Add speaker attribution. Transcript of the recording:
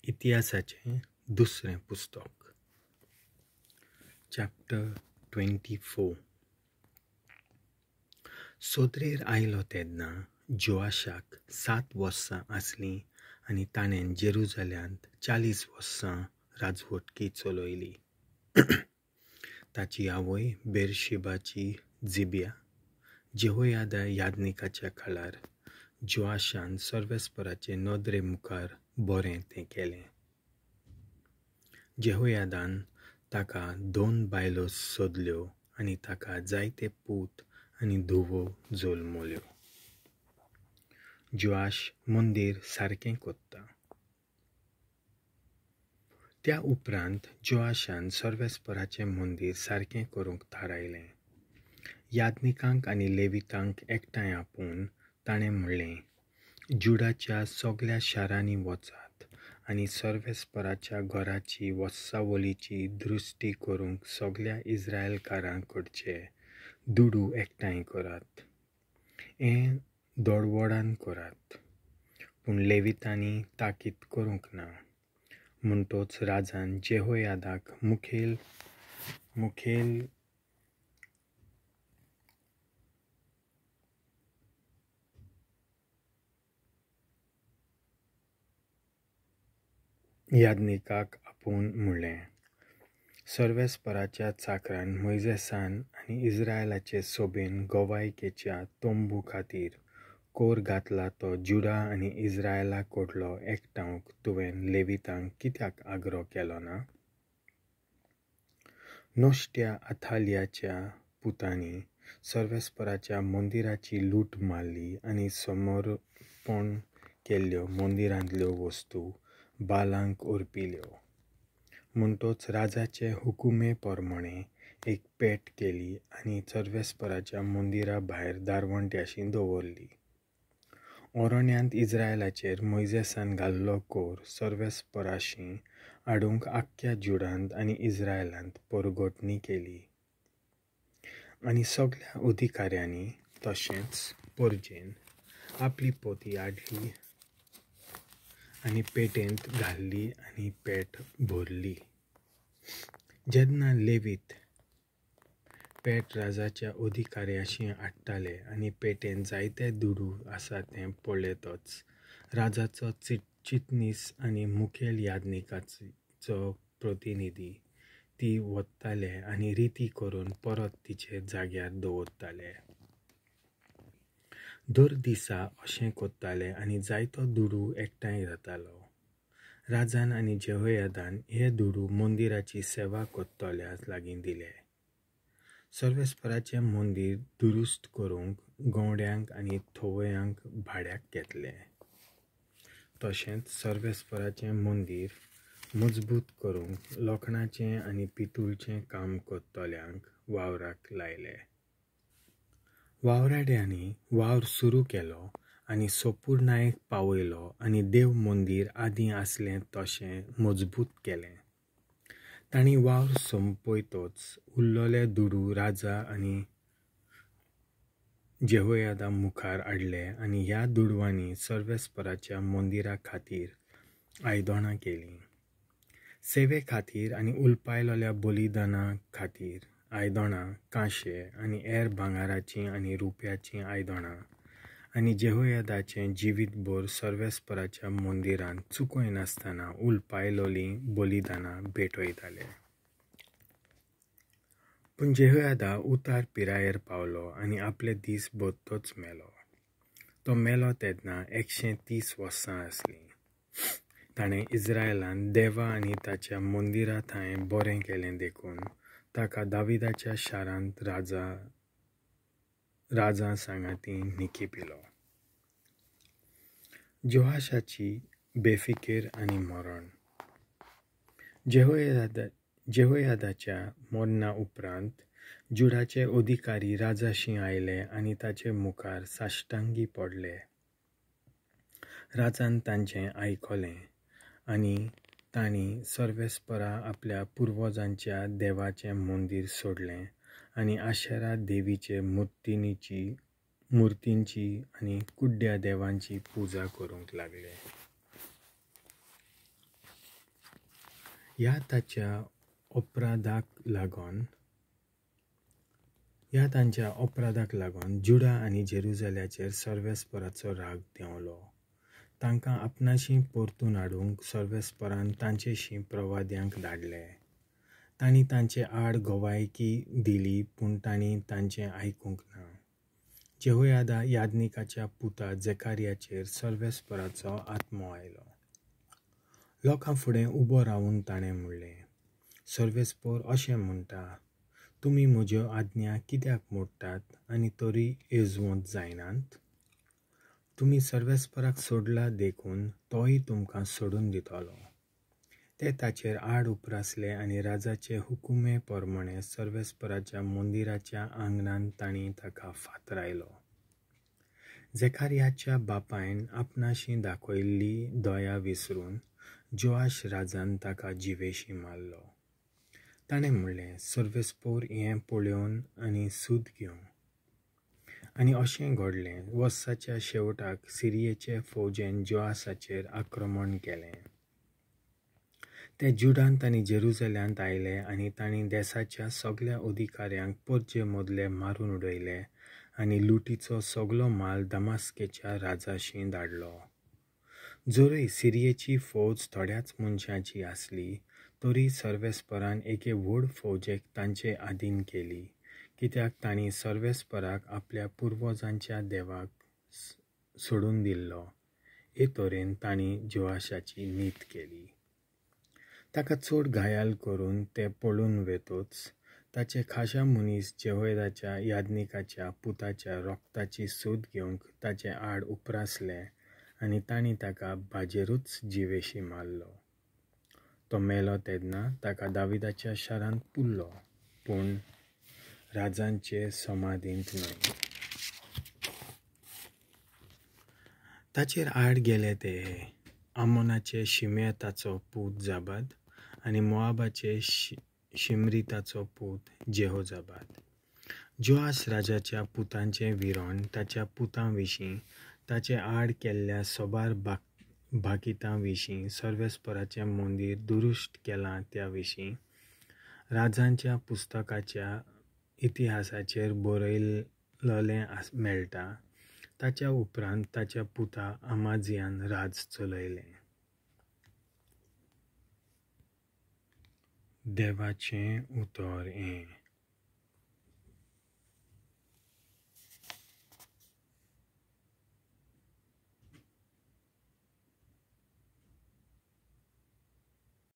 Speaker 1: इतिहासाचें दुसरें पुस्तक, चॅप्टर 24. सोदरेर आयलो तेन्ना जोआशाक 7 वर्सां आसलीं आनी ताणें जेरुजाल्यांत 40 वर्सां राजवटकी चलयली. ताची आवय बेरशिबाची जिब्या. जेहोयादा याज्ञिकाच्या काळार जोआशान सर्वेस्पराचे नदरे मुखार बरें तें केलें. जेहोयादान ताका 2 बायलो सोदल्यो आनी ताका जायते पूत आनी धुवो जल्मल्यो. जोआश मंदीर सारकें कोत्ता. त्या उपरांत जोआशान सर्वेस्पराचें मंदीर सारकें करूंक थारायलें. याज्ञिकांक आनी लेवितांक एकठांय आपोवन ताणें म्हणलें, जुडाच्या सगल्या शारांनी वचात आनी सर्वेस्पराच्या घराची वसावलीची दृश्टी करूंक सगल्या इस्रायलकारां कडचे दुडू एकठांय करात. हें दोडवडान करात. पूण लेवितांनी ताकीत करूंक ना. म्हणटोच राजान जेहोयादाक मुखेल मुखेल याज्ञिकाक आपोवन म्हणलें, सर्वेस्पराच्या चाकरान मोयजेसान आनी इस्रायलाचे सोबेन गवायकेच्या तंबू खातीर कोर घातला तो जुडा आनी इस्रायला कडलो एकठांवक तुवें लेवितांक कित्याक आग्रो केलो ना? नश्ट्या आथालियाच्या पुतांनी सर्वेस्पराच्या मंदिराची लूट मारली आनी समर्पण केल्ल्यो मंदिरांतल्यो वस्तू बालांक ओरपिल्यो. म्हणटोच राजाचे हुकुमे प्रमाणे एक पेट केली आनी सर्वेस्पराच्या मंदिरा भायर दारवंट्याशी दवरली. ओरण्यांत इस्रायलाचेर मोयजेसान घाल्लो कोर सर्वेस्पराशी हाडूंक आख्ख्या जुडांत आनी इस्रायलांत परगटणी केली. आनी सगल्या अधिकाऱ्यांनी तशेंच परजेन आपली पोती हाडली आनी पेटेंत घाल्ली आनी पेट भरली. जेन्ना लेवीत पेट राजाच्या अधिकाऱ्याशी हाडटाले आनी पेटेंत जायते दुडू आसा तें पळयतच राजाचो चिटणीस आनी मुखेल याज्ञिकाचो प्रतिनिधी ती वत्ताले आनी रिती करून परत तिचे जाग्यार दवरताले. दर दिसा अशें कोत्ताले आनी जायतो दुडू एकठांय जातालो. राजान आनी जेहोयादान हे दुडू मंदिराची सेवा कोत्तल्या लागीं दिले. सर्वेस्पराचें मंदीर दुरुस्त करूंक गवड्यांक आनी थवयांक भाड्याक घेतले. तशेंच सर्वेस्पराचें मंदीर मजबूत करूंक लोखणाचें आनी पितूळचें काम कोत्तल्यांक वावराक लायले. वावराड्यांनी वावर सुरू केलो आनी सोपूर्णायेक पावयलो आनी देव मंदीर आदीं आसलें तशें मजबूत केलें. तांणी वावर सोंपयतोच उरलेले दुडू राजा आनी जेहोयादा मुखार हाडले आनी ह्या दुडवांनी सर्वेस्पराच्या मंदिरा खातीर आयदनां केलीं. सेवे खातीर आनी उलपायलेल्या बलिदाना खातीर आयदनां, कांशे आनी हेर भांगराचीं आनी रुप्याचीं आयदनां आनी जेहोयादाचें जिवीतभर सर्वेस्पराच्या मंदिरांत चुकयनासतना उलपायलोलीं बलिदानां भेटयताले. पूण जेहोयादा उतार पिरायेर पावलो आनी आपले दीस बदतोच मेलो. तो मेलो तेन्ना 130 वर्सां आसलीं. ताणें इस्रायलांत देवा आनी ताच्या मंदिरा थंय बरें केलें देखून ताका दाविदाच्या शारांत राजा सांगाती निखिपिलो. जोआशाची बेफिकीर आनी मरण. जेहोयादाच्या मरणा उपरांत जुडाचे अधिकारी राजाशी आयले आनी ताचे मुखार साश्टांगी पडले. राजान तांचें आयकलें आनी तांणी सर्वेस्परा आपल्या पुर्वजांच्या देवाचें मंदीर सोडलें आनी आशेरा देवीचे मुर्तींची आनी कुड्ड्या देवांची पुजा करूंक लागले. ह्या तांच्या अपराधाक लागून जुडा आनी जेरुजाल्याचेर सर्वेस्पराचो राग देंवलो. तांकां आपणाशी परतून हाडूंक सर्वेस्परान तांचेशी प्रवाद्यांक धाडले. तांणी तांचे आड गवायकी दिली, पूण तांणी तांचें आयकूंक ना. जेहोयादा याज्ञिकाच्या पुता जेकारियाचेर सर्वेस्पराचो आत्मो आयलो. लोकां फुडें उबो रावून ताणें म्हणलें, सर्वेस्पर अशें म्हणटा, तुमी म्हज्यो आज्ञा कित्याक मोडटात आनी तरी येजवंत जायनात? तुमी सर्वेस्पराक सोडला देखून तोय तुमकां सोडून दितलो. ते ताचेर आड उप्रासले आनी राजाचे हुकुमे प्रमाणे सर्वेस्पराच्या मंदिराच्या आंगणान तांणी ताका फातरायलो. जेकारियाच्या बापायन आपणाशी दाखयल्ली दया विसरून जोआश राजान ताका जिवेशी मारलो. ताणें म्हणलें, सर्वेस्पर हें पळोवन आनी सूद घेवं. आनी अशें घडलें, वर्साच्या शेवटाक सिरियेचे फौजेन जोआसाचेर आक्रमण केलें. ते जुडांत आनी जेरुजाल्यांत आयले आनी तांणी देसाच्या सगळ्या अधिकाऱ्यांक परजे मदले मारून उडयले आनी लुटीचो सगलो माल दमास्केच्या राजाशी धाडलो. जरूय सिरियेची फौज थोड्याच मनशांची आसली तरी सर्वेस्परान एके व्हड फौजेक तांचे आधीन केली, कित्याक तांणी सर्वेस्पराक आपल्या पुर्वजांच्या देवाक सोडून दिल्लो. हे तरेन तांणी जोआशाची नीत केली. ताका चड घायाल करून ते पळून वेतोच ताचे खाशा मनीस जेहोयादाच्या याज्ञिकाच्या पुताच्या रोगताची सूद घेवंक ताचे आड उप्रासले आनी तांणी ताका बाजेरूच जिवेशी मारलो. तो मेलो तेन्ना ताका दाविदाच्या शारांत पुरलो, पूण राजांचे समाधींत न्हय. ताचेर आड गेले ते हे: आमोनाचे शिमेताचो पूत जाबाद आनी मोआबाचे शिमरीताचो पूत जेहोजाबाद. जोआस राजाच्या पुतांचें विरण ताच्या पुतां विशीं, ताचे आड केल्ल्या सोबार भाकितां विशीं, सर्वेस्पराचें मंदीर दुरुस्त केलां त्या विशीं राजांच्या पुस्तकाच्या इतिहासाचेर बरयल्लें मेळटा. ताच्या उपरांत ताच्या पुता अमाजियान राज चलयलें. देवाचें उतर हें.